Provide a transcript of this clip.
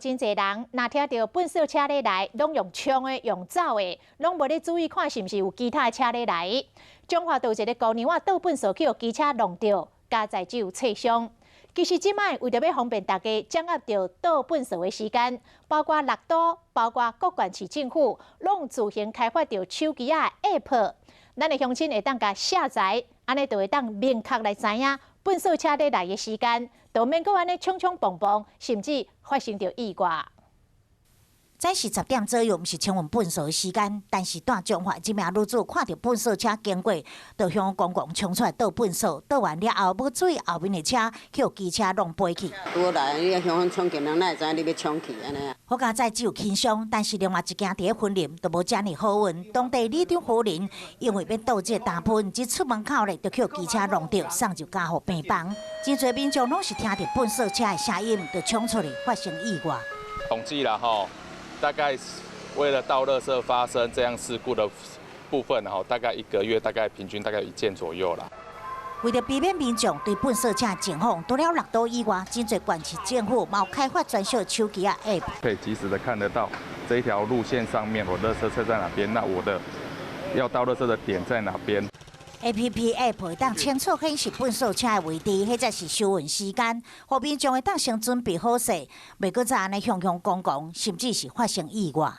真濟人若聽著糞掃車咧來，攏用衝的、用走的，攏無咧注意看是毋是有其他的車咧來。彰化就有一個姑娘仔倒糞掃去予機車挵著，佳哉只有擦傷。其實這擺為著欲方便大家掌握著倒糞掃的時間，包括六都，包括各縣市政府，攏自行開發著手機仔 App，咱的鄉親會當共下載，按呢就會當明確來知影糞掃車咧來的時間，就免閣按呢衝衝碰碰，甚至發生著意外。早時10點左右，毋是清運糞掃的時間，但是蹛彰化這名女子看著糞掃車經過，就向公公衝出來倒糞掃，倒完了後，無注意後面的車，去予機車挵飛去。拄好來，你向衝去，人哪會知影你欲衝去按呢啊？好佳哉只有輕傷，但是另外一間佇咧雲林就無遮爾好運。當地里長夫人因為欲倒這個大糞，一出門口咧，就去予機車挵著，送入加護病房。真濟民眾攏是聽著糞掃車的聲音，就衝出來發生意外。統計啦，吼。大概為了倒垃圾發生這樣事故的部分，吼，大概一個月大概平均大概一件左右啦。為著避免民眾對糞掃車驚慌，除了六都以外，真濟縣市政府嘛有開發專屬手機仔 App，可以及時的看得到這一條路線上面我垃圾車在哪邊，那我的要倒垃圾的點在哪邊。 APP App 會當清楚顯示糞掃車的位置，或者是收運時間，予民眾會當先準備好勢，袂閣再按呢雄雄公公，甚至是發生意外。